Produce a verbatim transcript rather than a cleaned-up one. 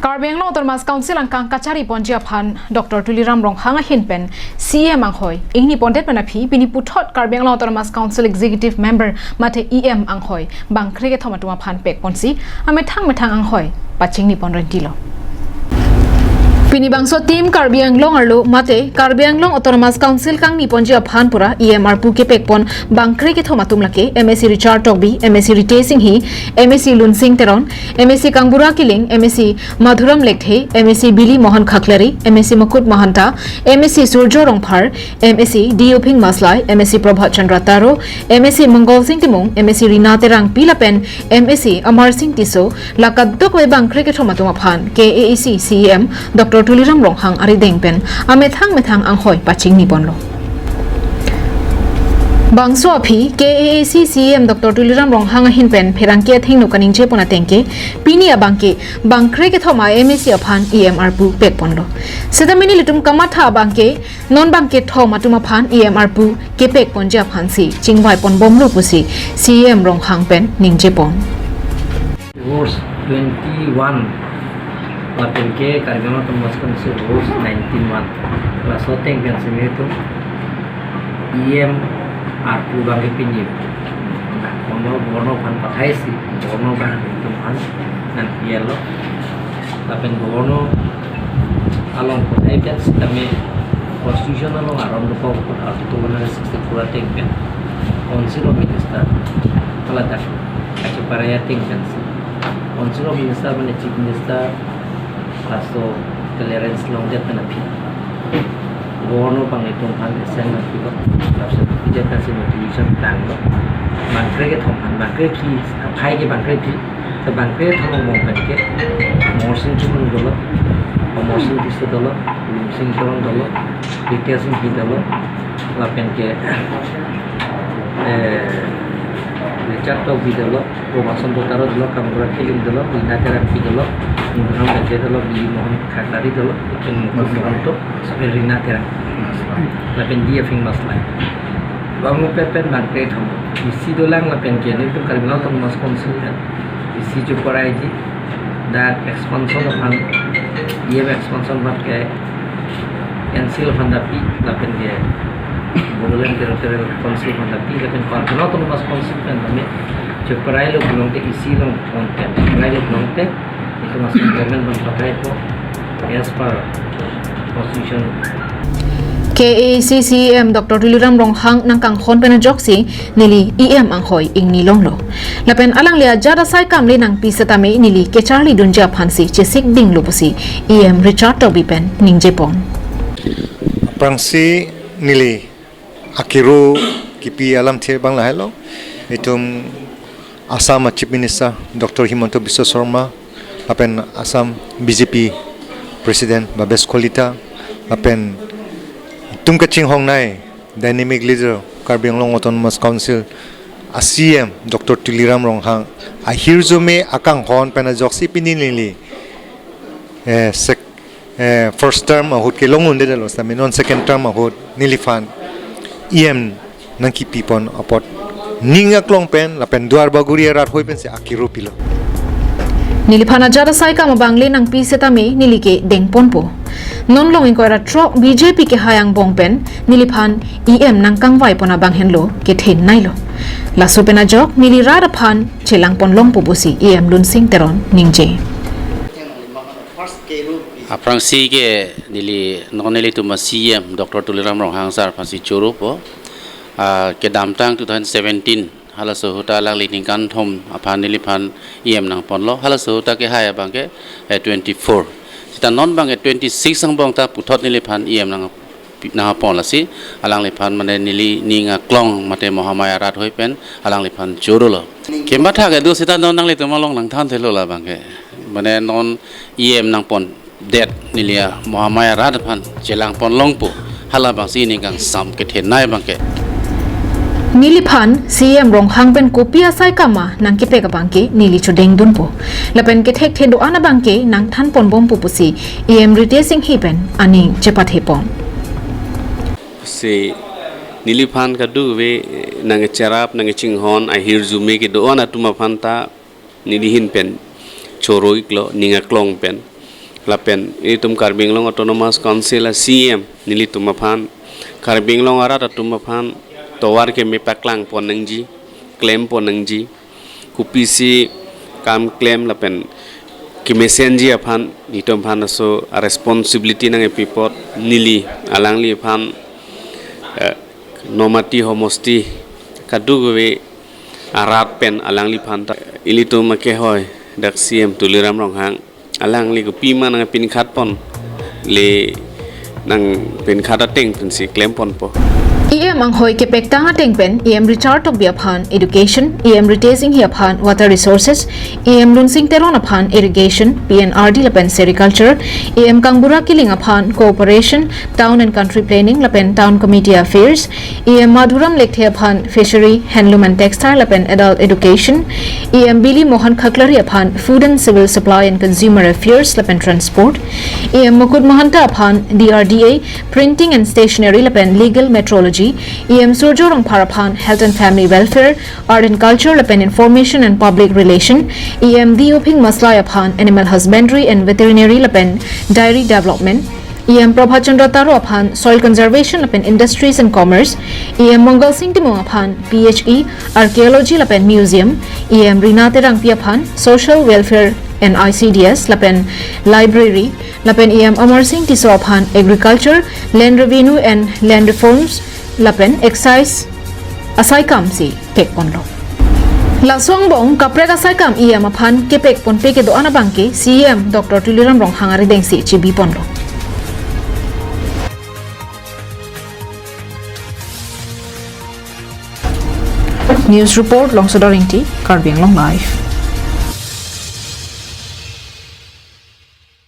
Karbi Anglong Autonomous Council angkang kachari ponji aphan Doctor Tuliram Ronghang ahin pen C E M anghoi ingni pondet pen aphi pini puthot Karbi Anglong Autonomous Council Executive Member mate E M anghoi bangkre kethom atum aphan pek ponsi amethang methang anghoi pachingni pon rentilo. Pini bangso Team Karbi Anglong arlo mate Karbi Anglong Autonomous Council kangni ponji aphan pura E M arpu kepek pon bangkre kethom atum lake M A C Richard Tokbi, M A C Ritesh Enghi, M A C Lunsing Teron, M A C Kangbura Killing, M A C Madhuram Lekthe, M A C Billy Mohan Khaklari, M A C Mukut Mahanta, M A C Surjo Rongphar, M A C D Uphing Maslai, M A C Prabhat Chandra Taro, M A C Mongol Sing Timung, M A C Rina Terangpi lapen M A C Amar Sing Tisso, la kadokave bangkre kethom atum aphan K A A C C E M Doctor Tuliram Ronghang arideng pen amethang methang anghoi pachingni ponlo. Bangso aphi K A A C C E M Doctor Tuliram Ronghang ahin pen pherangke athengno kaningje pon ateng ke pini abangke bangkre kethom a M A C aphan E M arpu pek ponlo. Seta pini nelitum kamatha abangke non bangkethom atum aphan E M arpu kepek ponji aphansi chingvai pon bomlo pusi C E M Ronghang pen ningje pon. Rules twenty-one lapen ke Karbi Anglong Autonomous Council Rules nineteen one. Laso ateng pensi nelitum E M arpu abangke pini. Governor, Governor aphan pathaisi, Governor abang nelitum aphan nangpi-etlo. Lapen Governor along pathai pen sitame Constitution along aron dokok Article one hundred sixty-four ateng pen Council of Minister hala dak kacheparai ateng pensi Council of Minister mane Chief Minister laso clearance longdet pen aphi Governor abang nelitum aphan assent nangpilo. Laso pidet pensi notification tanglo. Bangkre kethom aphan, bangkre phli, aphai ke bangkre phli. Te bangkre kethom angbong pen ke Amar Sing Timung dolo, Amar Sing Tisso dolo, Lunsing Teron dolo, Ritesh Enghi dolo, lapen ke, eh, Richard Tokbi dolo, Prabhat Chandra Taro dolo, Kangbura Killing dolo, Rina Terangpi dolo, Madhuram Lekthe dolo, Billy Mohan Khaklari dolo, lapen Mukut Mahanta, lapen Rina Terang, lapen D Uphing Maslai. Bang upe pen bangkre kethom. Isi dolang lapen ke nelitum Karbi Anglong Autonomous Council pen isi cheparaiji. Dak expansion aphan, E M expansion aphan ke N C L aphan dapi, lapen ke Bodoland Territorial Council aphan dapi, lapen Karbi Anglong Autonomous Council pen kami cheparailo pulote isi along pon pen, cheparailo pulote, itum asam government abang pathaipo, as per Constitution. K A A C C E M Doctor Tuliram Ronghang nangkanghon pen ajoksi neli E M anghoi ingni longlo. Lapen alangli ajat asai kam le nangpi setame neli kecharlidunji aphansi chesik dinglo pusi E M Richard Tokbi pen ningje pon. Aphrangsi neli akiro kipi alamthe abang lahailo. Itum Assam a Chief Minister Doctor Himanta Biswa Sarma, lapen Assam B J P President Bhabesh Kalita, lapen itum kachinghonnei dynamic leader Karbi Anglong Autonomous Council a C E M Doctor Tuliram Ronghang ahirjume akanghon pen ajoksi pini neli, eh, sec-, eh, first term ahut ke long-un-edetlo, sitame non second term ahut neliphan E M nangkipi pon apot ning aklong pen lapen Duar Bagori arat hoi pensi akiro pilo. Neliphan ajat asai kam abang le nangpi setame neli ke deng ponpo. Non long ingkoi ra throk B J P kehai angbong pen neliphan E M nangkangvai pon abang henlo kethenei lo. Laso pen ajok neli rat aphan chelang pon longpo pusi E M Lunsing Teron ningje. Aphrangsi ke neli non nelitum a C E M Doctor Tuliram Ronghang sir aphansi choropo. Ah, kedamtang two thousand seventeen halaso ahut ta alangli ningkan thom aphan neliphan E M nangponlo. Halaso ahut ta kehai abang ke, eh, twenty-four. Seta non abang ke twenty-six angbong ta puthot neliphan E M nang pi-, nangpon lasi alangliphan mane neli ning aklong mate Mahamaya arat hoi pen alangliphan chorolo. Kematha kedo seta non nanglitum along nangthanthelo labang ke. Mane non E M nangpondet neli a Mahamaya arat aphan chelang pon longpo. Halabangsi ning kangsam kethenei abang ke. Neliphan C E M Ronghang pen kopi asai kam ma nangkepek abang ke neli chodengdunpo. Lapen kethekthe do-an abang ke nangthan pon bompo pusi E M Ritesh Enghi pen aning chepathe pon. Si neliphan kadokave, eh, nangcherap nangchinghon ahirjume kedo-an atum aphan ta neli ahin pen choro-iklo ning aklong pen. Lapen ilitum Karbi Anglong Autonomous Council a-C E M nelitum aphan, Karbi Anglong arat atum aphan tovar keme paklang pon nangji, klem pon nangji, kopisi kam klem lapen kemesenji aphan, nelitum aphan laso a-responsibility nangkepi apot neli alangliphan, eh, Nomati homosti kadokave arat pen alangliphan ta ilitum akehoi dak C E M Tuliram Ronghang, alangli kopima nangpinkhat pon, le nangpinkhat ateng pensi klem ponpo. E M anghoi kepektang ateng pen E M Richard Tokbi aphan Education, E M Ritesh Enghi aphan Water Resources, E M Lunsing Teron aphan Irrigation, P N R D lapen Sericulture, E M Kangbura Killing aphan Cooperation, Town and Country Planning lapen Town Committee Affairs, E M Madhuram Lekthe aphan Fishery, Handloom and Textile lapen Adult Education, E M Bili Mohan Khaklari aphan Food and Civil Supply and Consumer Affairs lapen Transport, E M Mukut Mahanta aphan D R D A, Printing and Stationery lapen Legal Metrology, E M Surjo Rongphar aphan Health and Family Welfare, Art and Culture lapen Information and Public Relation, E M D Uphing Maslai aphan Animal Husbandry and Veterinary lapen Dairy Development, E M Prabhat Chandra Taro aphan Soil Conservation lapen Industries and Commerce, E M Mongal Singh Timung aphan P H E, Archaeology lapen Museum, E M Rina Terangpi aphan Social Welfare and I C D S lapen Library, lapen E M Amar Singh Tisso aphan Agriculture, Land Revenue and Land Reforms lapen Excise asai kam si pek ponlo. Laso angbong kaprek asai kam E M aphan kepek ponpe kedo-an abangke C E M Doctor Tuliram Ronghang arideng si chibi ponlo. News report, Longsoda Ingti, Karbi Anglong Live.